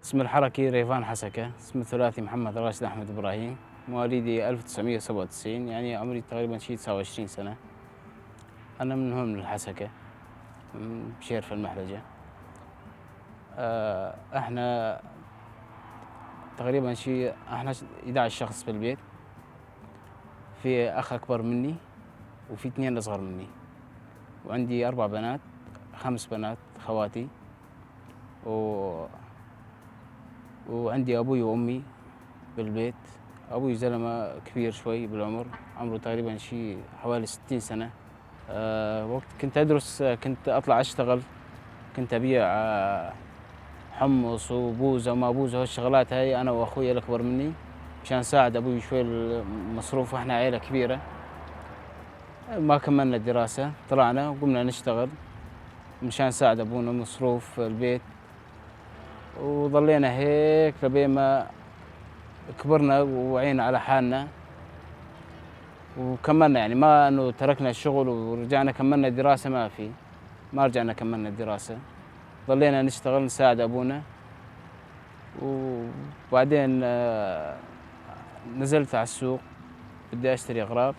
اسم الحركي ريفان حسكة، اسم الثلاثي محمد راشد أحمد إبراهيم، مواليدي 1997، يعني عمري تقريبا شي 29 سنة. أنا من هون من الحسكة، من شيرف المحلجة. احنا تقريبا شي احنا 11 شخص في البيت، في أخ أكبر مني وفي 2 أصغر مني، وعندي 4 بنات، 5 بنات خواتي، وعندي أبوي وأمي بالبيت. أبوي زلمة كبير شوي بالعمر، عمره تقريبا شي حوالي 60 سنة. وقت كنت أدرس كنت أطلع أشتغل، كنت أبيع حمص وبوزة وما بوزة والشغلات هاي، أنا وأخوي الأكبر مني، مشان نساعد أبوي شوي المصروف، وإحنا عيلة كبيرة. ما كملنا الدراسة، طلعنا وقمنا نشتغل مشان نساعد أبونا مصروف البيت، وظلينا هيك لبين ما كبرنا ووعينا على حالنا وكملنا. ما أنه تركنا الشغل ورجعنا كملنا الدراسة، ما رجعنا كملنا الدراسة، ظلينا نشتغل نساعد أبونا. وبعدين نزلت على السوق بدي أشتري أغراض،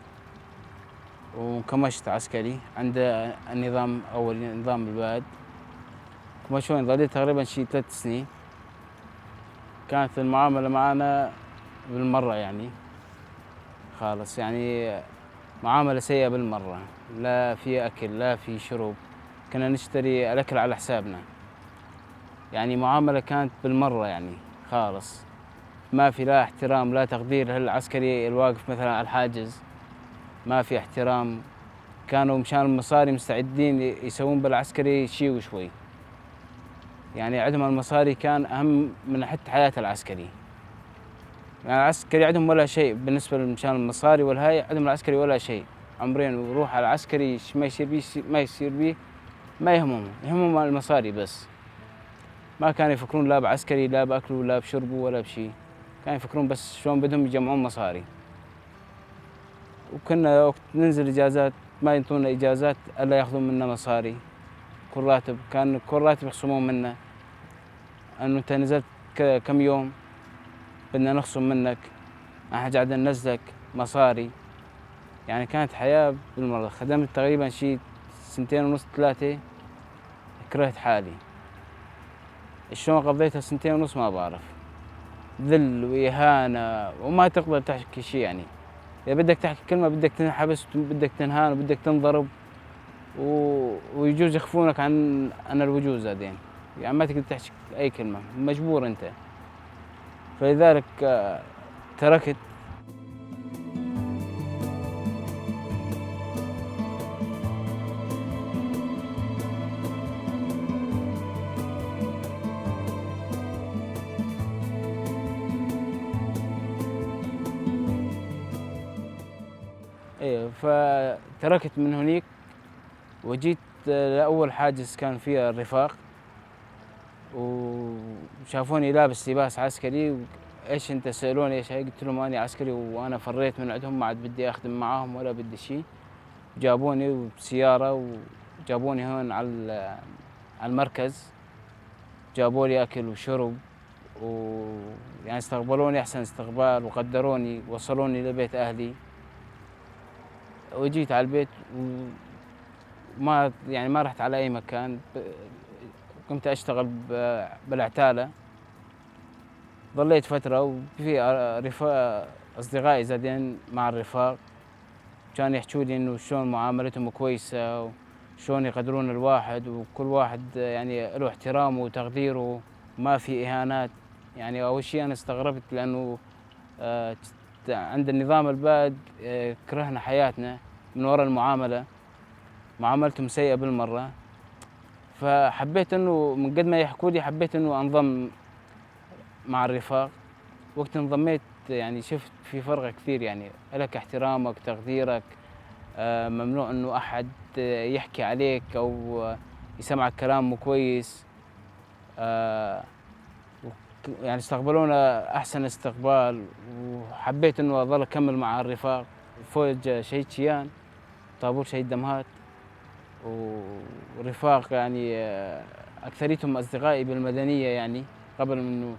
وكمشت عسكري عند النظام أو النظام البائد. كمشوني، ظليت تقريبا شي 3 سنين. كانت المعاملة معنا بالمرة خالص، معاملة سيئة بالمرة، لا في أكل لا في شرب، كنا نشتري الأكل على حسابنا، معاملة كانت بالمرة خالص، ما في لا احترام لا تقدير للعسكري الواقف مثلا على الحاجز، ما في احترام. كانوا مشان المصاري مستعدين يسوون بالعسكري شي وشوي، عندهم المصاري كان أهم من حتى حياة العسكري. العسكري عندهم ولا شيء بالنسبة مشان المصاري والهاي، عندهم العسكري ولا شيء، عمرين ويروح على العسكري ما يصير بيه، ما يصير بيه، ما يهمهم، يهمهم المصاري بس. ما كانوا يفكرون لا بعسكري لا بأكله لا بشربه ولا بشيء، كانوا يفكرون بس شلون بدهم يجمعون مصاري. وكنا وقت ننزل إجازات ما ينطونا إجازات إلا ياخذون منا مصاري، كل راتب كان كل راتب يخصمون منا، إنه أنت نزلت كم يوم بدنا نخصم منك، احنا قاعد ننزلك مصاري. كانت حياة بالمرة. خدمت تقريبا شي سنتين ونص 3، كرهت حالي. شلون قضيتها سنتين ونص ما بعرف، ذل وإهانة وما تقدر تحكي شي. إذا بدك تحكي كلمة بدك تنحبس، بدك تنهان، وبدك تنضرب، ويجوز يخفونك عن الوجود زادين، ما تقدر تحكي أي كلمة، مجبور أنت. فلذلك تركت. فتركت من هنيك وجيت لأول حاجز كان فيها الرفاق، وشافوني لابس لباس عسكري. إيش أنت؟ سألوني إيش هاي؟ قلت لهم أنا عسكري وأنا فريت من عندهم، ما عاد بدي أخدم معاهم ولا بدي شيء. جابوني بسيارة وجابوني هون على المركز، جابوا لي أكل وشرب، استقبلوني أحسن استقبال وقدروني، وصلوني لبيت أهلي. وجيت على البيت وما ما رحت على أي مكان، كنت أشتغل بالعتالة. ظليت فترة وفي أصدقائي زادين مع الرفاق، كانوا يحكوا لي إنه شلون معاملتهم كويسة وشلون يقدرون الواحد، وكل واحد له احترامه وتقديره، ما في إهانات. أول شيء أنا استغربت لأنه عند النظام البائد كرهنا حياتنا من وراء المعاملة، معاملتهم سيئة بالمرة. فحبيت إنه من قد ما يحكوا لي حبيت إنه أنضم مع الرفاق. وقت انضميت شفت في فرق كثير، لك احترامك تقديرك، ممنوع إنه أحد يحكي عليك أو يسمعك كلام مو كويس. استقبلونا أحسن استقبال، وحبيت إنه أظل أكمل مع الرفاق. فوج شهيد شيان، طابور شهيد دمهات، ورفاق أكثريتهم أصدقائي بالمدنية. قبل منه،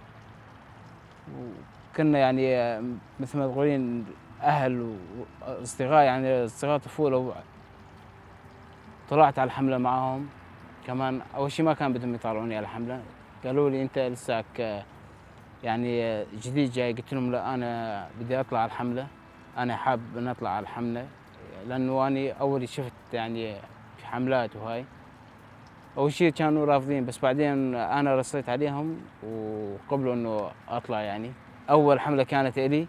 وكنا يعني مثل ما تقولين أهل وأصدقاء، يعني أصدقاء طفولة. طلعت على الحملة معهم كمان. أول شيء ما كان بدهم يطلعوني على الحملة، قالوا لي أنت لساك يعني جديد جاي. قلت لهم لا، أنا بدي أطلع على الحملة، أنا حاب أن أطلع على الحملة، لأنه أنا أول شفت يعني حملات وهاي. أول شيء كانوا رافضين، بس بعدين أنا رصيت عليهم وقبلوا إنه أطلع. يعني أول حملة كانت إلي،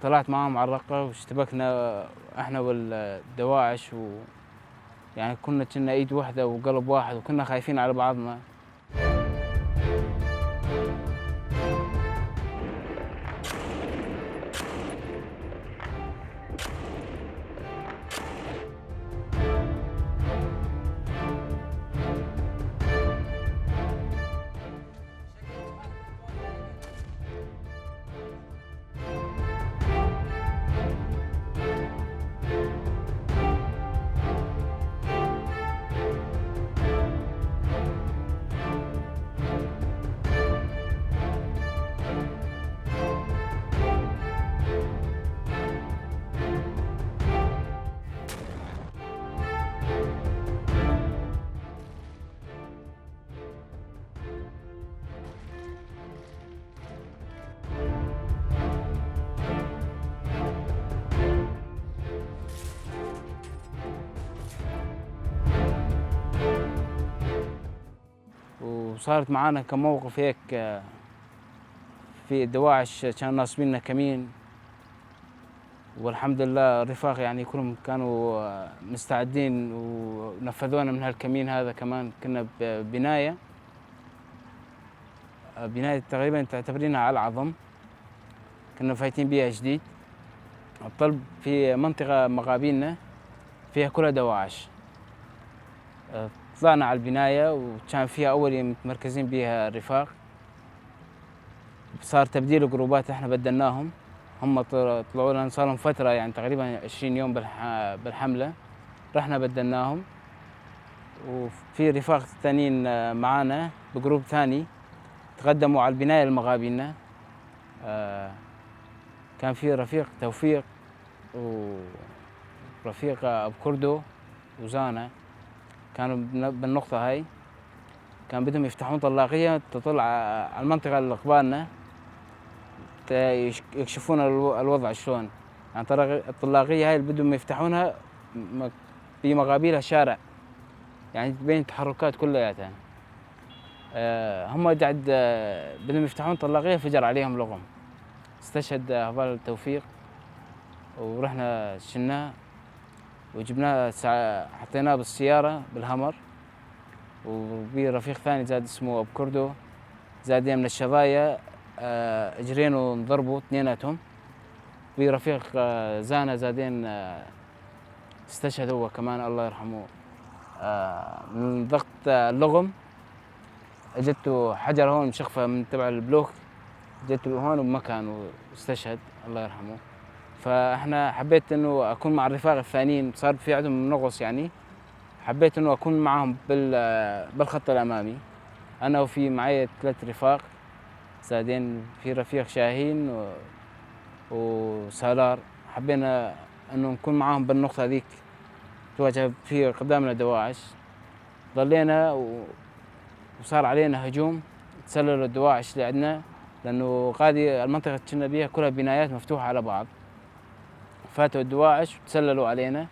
طلعت معهم على الرقة واشتبكنا إحنا والدواعش، يعني كنا إيد واحدة وقلب واحد، وكنا خايفين على بعضنا. وصارت معانا كموقف هيك، في الدواعش كانوا ناصبيننا كمين، والحمد لله الرفاق يعني كلهم كانوا مستعدين ونفذونا من هالكمين هذا. كمان كنا ببناية، بناية تقريبا تعتبرينها على العظم، كنا فايتين بيها جديد. الطلب في منطقة مقابلنا فيها كلها دواعش. طلعنا على البناية وكان فيها أول متمركزين بيها الرفاق. صار تبديل جروبات، احنا بدلناهم، هم طلعوا لنا، صار لهم فترة يعني تقريبا 20 يوم بالحملة، رحنا بدلناهم. وفي رفاق ثانيين معانا بجروب ثاني تقدموا على البناية المقابلنا. كان في رفيق توفيق ورفيق أبو كردو وزانا، كانوا بالنقطة هاي، كان بدهم يفتحون طلاقية تطلع على المنطقة اللي قبالنا، يكشفون الوضع شلون. يعني الطلاقية هاي اللي بدهم يفتحونها في مقابلها شارع، يعني بين التحركات كلياتها. هم قاعد بدهم يفتحون طلاقية، فجر عليهم لغم، استشهد هبال توفيق، ورحنا شلناه وجبناه، حطيناه بالسيارة بالهمر. وفي رفيق ثاني زاد اسمه أبو كردو، زادين من الشظايا، اجرين وانضربوا اثنيناتهم. في رفيق زانا زادين، استشهد هو كمان الله يرحمه، من ضغط اللغم اجته حجر هون مشخفة من تبع البلوك، اجته هون بمكانه واستشهد الله يرحمه. فاحنا حبيت انه اكون مع الرفاق الثانيين، صار في عندهم نقص يعني، حبيت انه اكون معهم بالخط الامامي. انا وفي معي 3 رفاق زادين، في رفيق شاهين وسالار، حبينا انه نكون معاهم بالنقطة هذيك تواجه في قدامنا دواعش. ضلينا وصار علينا هجوم، تسللوا الدواعش اللي عندنا، لانه قادي المنطقة اللي كنا بيها كلها بنايات مفتوحة على بعض. فاتوا الدواعش وتسللوا علينا،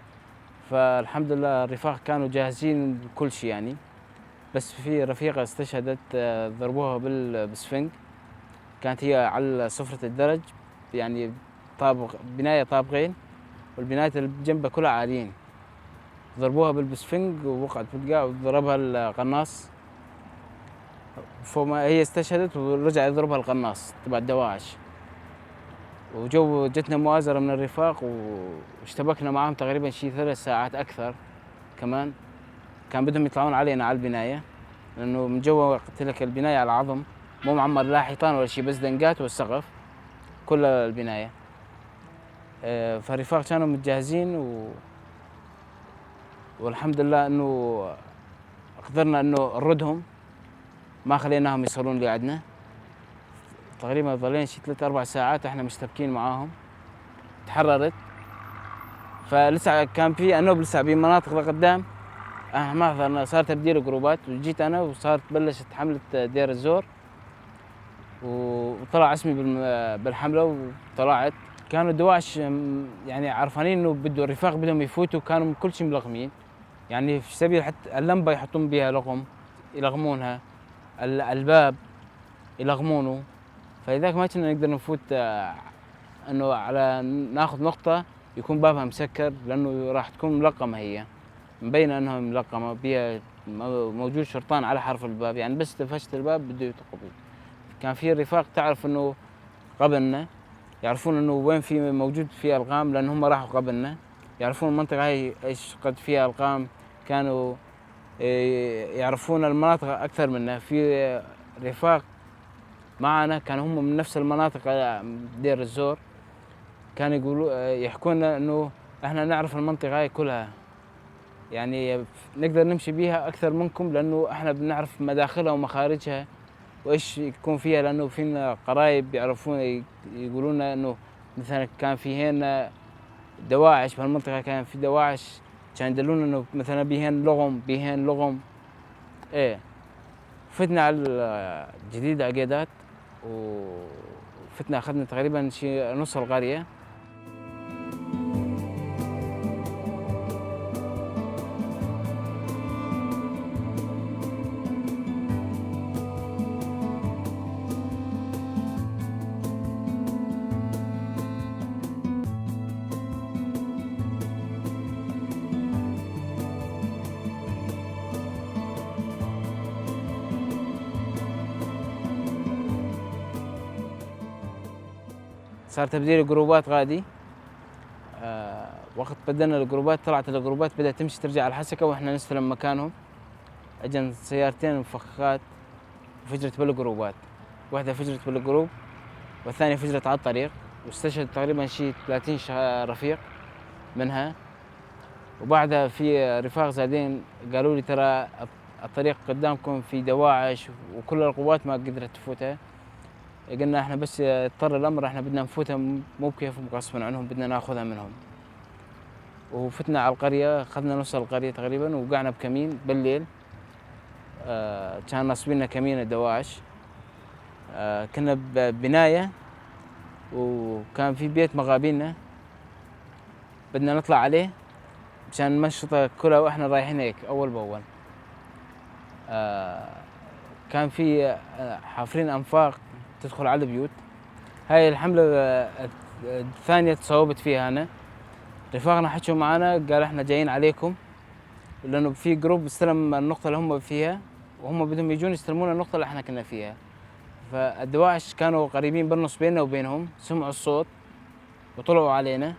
فالحمد لله الرفاق كانوا جاهزين بكل شيء يعني. بس في رفيقة استشهدت، ضربوها بالسفنج، كانت هي على سفرة الدرج، يعني طابق بناية طابقين، والبنايات اللي بجنبها كلها عاليين. ضربوها بالسفنج ووقعت بالقاع وضربها القناص، فما هي استشهدت ورجع يضربها القناص تبع الدواعش. وجو جتنا مؤازرة من الرفاق واشتبكنا معهم تقريبا شي 3 ساعات أكثر كمان. كان بدهم يطلعون علينا على البناية، لأنه من جوا قلت لك البناية على العظم، مو معمر لا حيطان ولا شي، بس دنقات والسقف كل البناية. فالرفاق كانوا متجهزين والحمد لله إنه قدرنا إنه نردهم. ما خليناهم يوصلون لي عندنا. تقريبا ظلينا شي 3-4 ساعات احنا مشتبكين معاهم. تحررت، فلسه كان في انوب لسه بمناطق لقدام ما صار تبديل جروبات، وجيت انا وصارت بلشت حملة دير الزور، وطلع اسمي بالحملة وطلعت. كانوا الدواعش يعني عرفانين انه بده الرفاق بدهم يفوتوا، كانوا كل شيء ملغمين، يعني في سبيل حتى اللمبة يحطون بها لغم يلغمونها، الباب يلغمونه، فلذلك ما كنا نقدر نفوت انه على ناخذ نقطة يكون بابها مسكر، لانه راح تكون ملقمة، هي مبينة انها ملقمة، بيها موجود شرطان على حرف الباب، يعني بس دفشت الباب بده يطقوا. كان في رفاق تعرف انه قبلنا، يعرفون انه وين في موجود في الغام، لان هم راحوا قبلنا، يعرفون المنطقة هاي ايش قد فيها الغام، كانوا يعرفون المناطق اكثر منا. في رفاق معنا كانوا هم من نفس المناطق دير الزور، كانوا يقولوا يحكوا لنا انه احنا نعرف المنطقة هاي كلها، يعني نقدر نمشي بيها اكثر منكم، لانه احنا بنعرف مداخلها ومخارجها وايش يكون فيها، لانه فينا قرايب يعرفون يقولون لنا انه مثلا كان في هنا دواعش بهالمنطقه، كان في دواعش، كان يدلونا انه مثلا بيهن لغم، بيهن لغم. ايه فتنا على الجديد عقيدات، وفتنا اخذنا تقريبا شيء نص القرية. صار تبديل جروبات غادي. وقت بدلنا الجروبات طلعت الجروبات بدأت تمشي ترجع على الحسكة، واحنا نستلم مكانهم. اجن سيارتين مفخخات وفجرت بالجروبات، واحدة فجرت بال group والثانية فجرت على الطريق، واستشهد تقريبا شيء 30 رفيق منها. وبعدها في رفاق زادين قالوا لي ترى الطريق قدامكم في دواعش وكل القوات ما قدرت تفوتها. قلنا احنا بس اضطر الامر احنا بدنا نفوتها، مو بكيفهم غصبا عنهم، بدنا ناخذها منهم. وفتنا على القرية، اخذنا نص القرية تقريبا، وقعنا بكمين بالليل. كان ناصبين كمين الدواعش. كنا ببنايه وكان في بيت مغابينا بدنا نطلع عليه مشان نمشطه كلها واحنا رايحين هيك اول باول. كان في حافرين انفاق تدخل على البيوت. هاي الحملة الثانية تصوبت فيها أنا. رفاقنا حكوا معنا قال احنا جايين عليكم، لأنه في group استلم النقطة اللي هم فيها، وهم بدهم يجون يستلمون النقطة اللي احنا كنا فيها. فالدواعش كانوا قريبين بالنص بيننا وبينهم، سمعوا الصوت وطلعوا علينا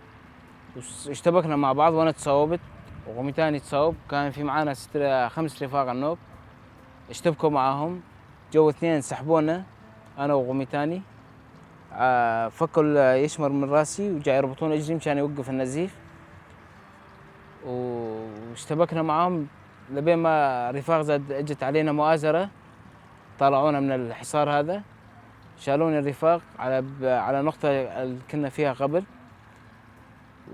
واشتبكنا مع بعض، وانا تصوبت وقمتاني تصوب. كان في معانا 5 رفاق النوب، اشتبكوا معاهم، جو 2 سحبونا انا وغميتاني، فكوا يشمر من راسي وجاي يربطون اجري مشان يوقف النزيف، واشتبكنا معاهم لبين ما رفاق زاد اجت علينا مؤازرة، طلعونا من الحصار هذا، شالوني الرفاق على نقطة اللي كنا فيها قبل،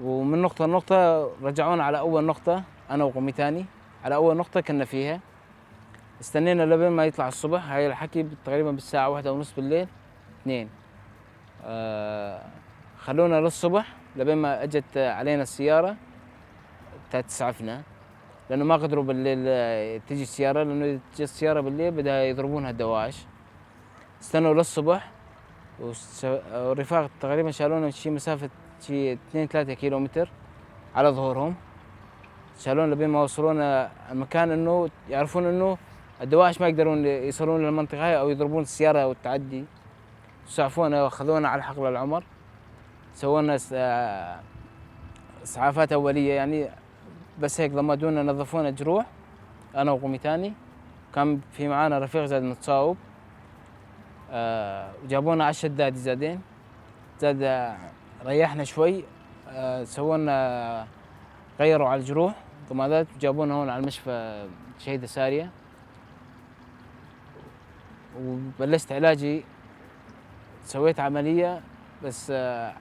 ومن نقطة لنقطة رجعونا على أول نقطة أنا وقميتاني، على أول نقطة كنا فيها. استنينا لبين ما يطلع الصبح، هاي الحكي تقريبا بالساعة 1:30 بالليل، 2. خلونا للصبح لبين ما اجت علينا السيارة تسعفنا، لأنه ما قدروا بالليل تجي السيارة، لأنه تجي السيارة بالليل بدها يضربونها الدواعش. استنوا للصبح، والرفاق تقريبا شالونا شي مسافة شي 2-3 كيلومتر على ظهورهم، شالونا لبين ما وصلونا المكان انه يعرفون انه الدواعش ما يقدرون يصلون للمنطقة هاي أو يضربون السيارة والتعدي. سعفونا واخذونا على حقل العمر، سوونا اسعافات أولية، يعني بس هيك ضمدونا، نظفونا جروح أنا وقميتاني. كان في معانا رفيق زاد متصاوب. جابونا على الشدادي زادين، زاد ريحنا شوي، سوونا غيروا على الجروح ضمادات، وجابونا هون على المشفى شهيدة سارية. وبلشت علاجي، سويت عملية بس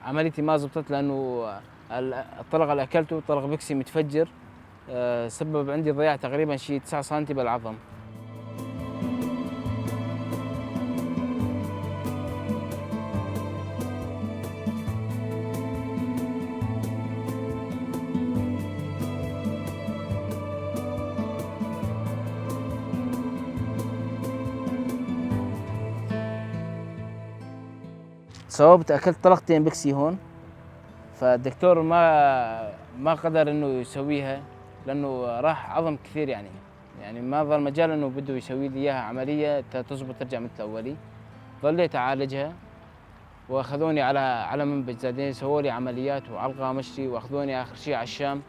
عمليتي ما زبطت لأنه الطلق اللي أكلته طلق بكسي متفجر، سبب عندي ضياع تقريبا شي 9 سنتي بالعظم. صوبت أكلت طلقتين بكسي هون، فالدكتور ما قدر إنه يسويها لأنه راح عظم كثير، يعني ما ظل مجال إنه بده يسوي لي إياها عملية تزبط ترجع مثل أولي. ظليت أعالجها وأخذوني على منبج، زادين سووا لي عمليات وعلى القامشلي، وأخذوني آخر شيء على الشام.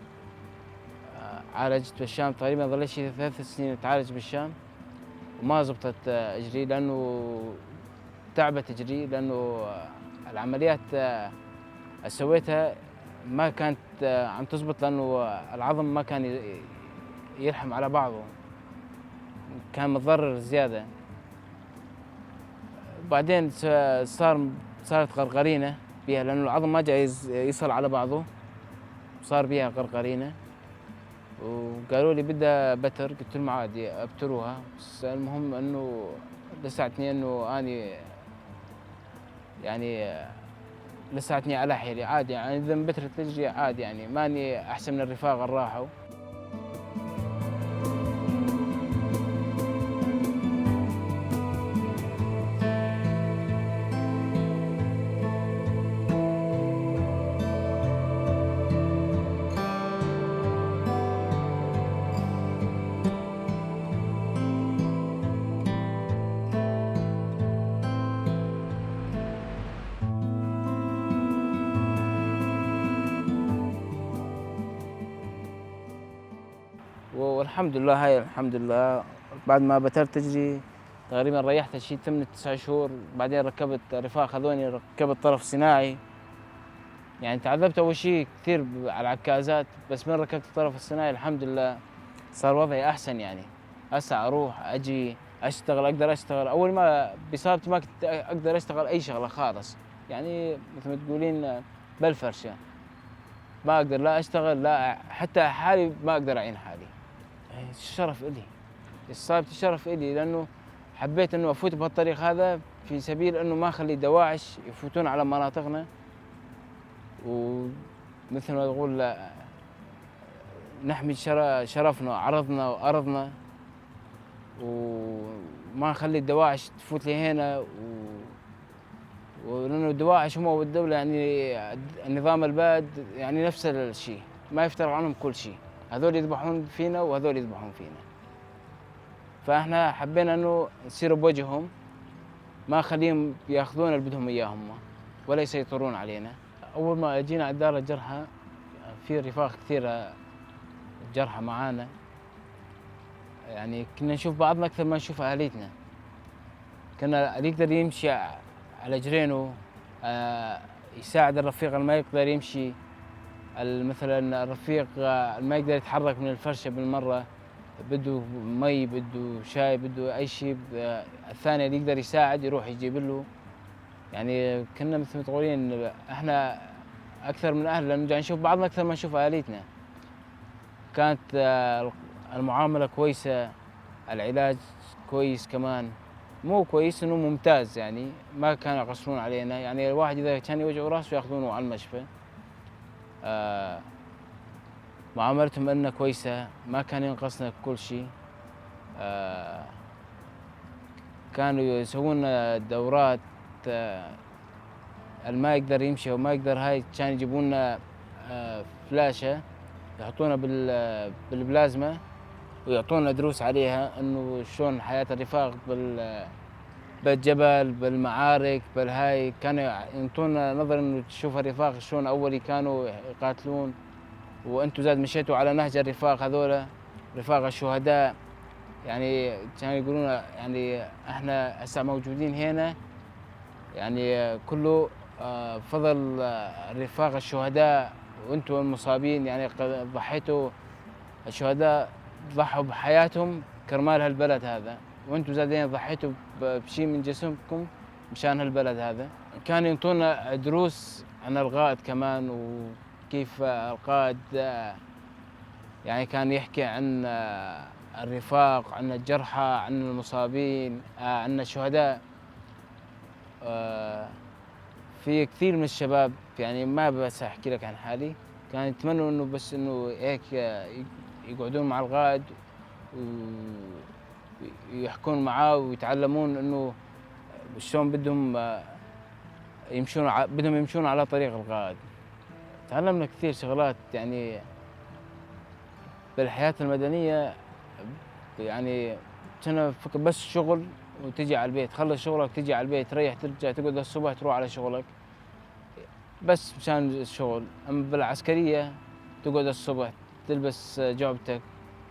عالجت بالشام تقريبا، ظليت شي 3 سنين أتعالج بالشام وما زبطت اجري لأنه تعبت اجري، لأنه العمليات اللي سويتها ما كانت عم تزبط لأنه العظم ما كان يلحم على بعضه، كان متضرر زيادة. بعدين صارت غرغرينة بيها لأنه العظم ما جاي يصل على بعضه، صار بيها غرغرينة وقالوا لي بدها بتر، قلت لهم عادي ابتروها، بس المهم انه لسعتني انه اني لسعتني على حيلي عادي، اذا انبترت رجلي عادي، ماني احسن من الرفاق اللي راحوا. والحمد لله، هاي الحمد لله بعد ما بترت تجري تقريبا ريحت شي 8 9 شهور، بعدين ركبت رفاق خذوني ركبت طرف صناعي. تعذبت أول شي كثير على العكازات، بس من ركبت الطرف الصناعي الحمد لله صار وضعي أحسن. هسه أروح أجي أشتغل، أقدر أشتغل. أول ما بإصابتي ما كنت أقدر أشتغل أي شغلة خالص، مثل ما تقولين بالفرشة، ما أقدر لا أشتغل لا حتى حالي ما أقدر أعين حالي. الشرف إلي، إصابتي شرف إلي، لأنه حبيت إنه أفوت بهالطريق هذا في سبيل إنه ما أخلي دواعش يفوتون على مناطقنا، ومثل ما تقول نحمي شرفنا وعرضنا وأرضنا، وما نخلي الدواعش تفوت لهنا، ولأنه الدواعش هم والدولة النظام البائد نفس الشيء، ما يفترق عنهم كل شيء، هذول يذبحون فينا وهذول يذبحون فينا. فاحنا حبينا انه نصير بوجههم، ما نخليهم ياخذون اللي بدهم اياه هم ولا يسيطرون علينا. اول ما اجينا على دار الجرحى في رفاق كثير جرحى معانا، كنا نشوف بعضنا اكثر ما نشوف اهاليتنا. كنا اللي يقدر يمشي على جرينه، يساعد الرفيق اللي ما يقدر يمشي، مثلا الرفيق اللي ما يقدر يتحرك من الفرشة بالمرة، بده مي بده شاي بده أي شيء، الثاني اللي يقدر يساعد يروح يجيب له. كنا مثل ما تقولين احنا أكثر من أهل، لأنه نشوف بعضنا أكثر ما نشوف أهاليتنا. كانت المعاملة كويسة، العلاج كويس كمان، مو كويس إنه ممتاز، ما كانوا يقصرون علينا. الواحد إذا كان يوجعه راسه ياخذونه على المشفى. معاملتهم لنا كويسة، ما كان ينقصنا كل شيء. كانوا يسوون دورات، اللي ما يقدر يمشي وما يقدر هاي كان يجيبون لنا، فلاشة يحطونا بالبلازما ويعطونا دروس عليها إنه شلون حياة الرفاق بالجبل بالمعارك بالهاي. كانوا ينطونا نظر إنه تشوف الرفاق شلون أولي كانوا يقاتلون، وأنتم زاد مشيتوا على نهج الرفاق هذولا رفاق الشهداء. كانوا يقولون احنا هسه موجودين هنا، كله فضل رفاق الشهداء وانتم المصابين، ضحيتوا، الشهداء ضحوا بحياتهم كرمال هالبلد هذا. وانتم زادين ضحيتوا بشيء من جسمكم مشان هالبلد هذا. كانوا ينطونا دروس عن القائد كمان، وكيف القائد يعني كان يحكي عن الرفاق، عن الجرحى، عن المصابين، عن الشهداء. في كثير من الشباب، يعني ما بس احكي لك عن حالي، كانوا يتمنوا انه بس انه هيك يقعدون مع القائد ويحكون معاه ويتعلمون انه شلون بدهم يمشون، بدهم يمشون على طريق القائد. تعلمنا كثير شغلات يعني بالحياة المدنية، يعني كنا بس شغل وتجي على البيت، تخلص شغلك تجي على البيت تريح، ترجع تقعد الصبح تروح على شغلك بس مشان الشغل. أما بالعسكرية تقعد الصبح تلبس جعبتك،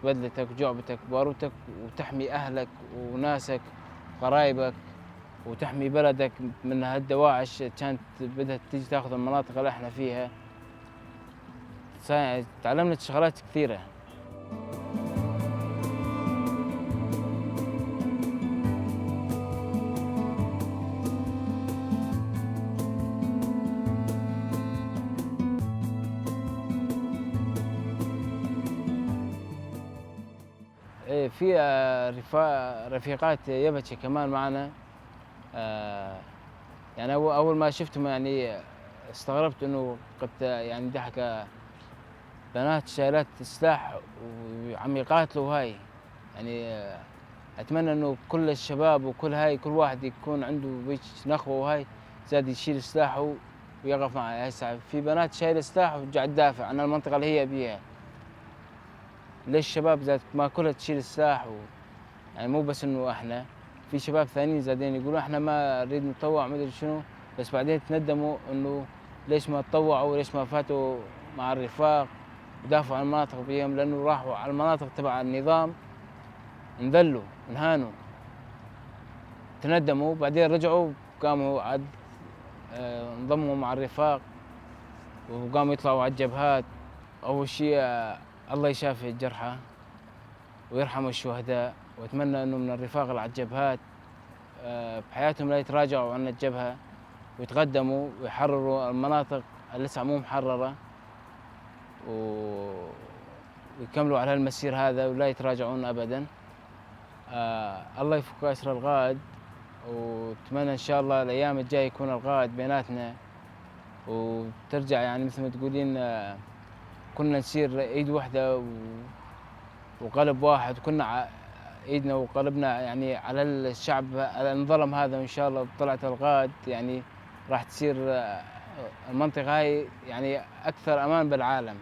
بدلتك وجعبتك وباروتك، وتحمي أهلك وناسك وقرايبك وتحمي بلدك من هالدواعش كانت بدها تيجي تاخذ المناطق اللي احنا فيها. تعلمنا شغلات كثيرة. في رفيقات يبتشي كمان معنا. يعني أول ما شفتهم يعني استغربت إنه قد يعني ضحك بنات شايلات سلاح وعم يقاتلوا هاي. يعني أتمنى إنه كل الشباب وكل هاي كل واحد يكون عنده بيش نخوة وهاي زاد يشيل سلاحه ويقف معه. هسه في بنات شايلة سلاح وقاعد تدافع عن المنطقة اللي هي بيها. ليش الشباب زاد ما كلها تشيل السلاح يعني مو بس انه احنا، في شباب ثانيين زادين يقولوا احنا ما نريد نتطوع ما ادري شنو، بس بعدين تندموا انه ليش ما تطوعوا وليش ما فاتوا مع الرفاق ودافعوا عن المناطق بيهم، لانه راحوا على المناطق تبع النظام انذلوا انهانوا تندموا، بعدين رجعوا قاموا عاد انضموا مع الرفاق وقاموا يطلعوا على الجبهات. اول شيء الله يشافي الجرحى ويرحم الشهداء، واتمنى انه من الرفاق اللي على الجبهات بحياتهم لا يتراجعوا عن الجبهه ويتقدموا ويحرروا المناطق اللي لسه مو محرره ويكملوا على المسير هذا ولا يتراجعون ابدا. الله يفك اسر القائد، واتمنى ان شاء الله الايام الجايه يكون القائد بيناتنا وترجع يعني مثل ما تقولين كنا نصير ايد واحده وقلب واحد، كنا ايدنا وقلبنا يعني على الشعب على الظلم هذا، وان شاء الله بطلعت القائد يعني راح تصير المنطقه هاي يعني اكثر امان بالعالم.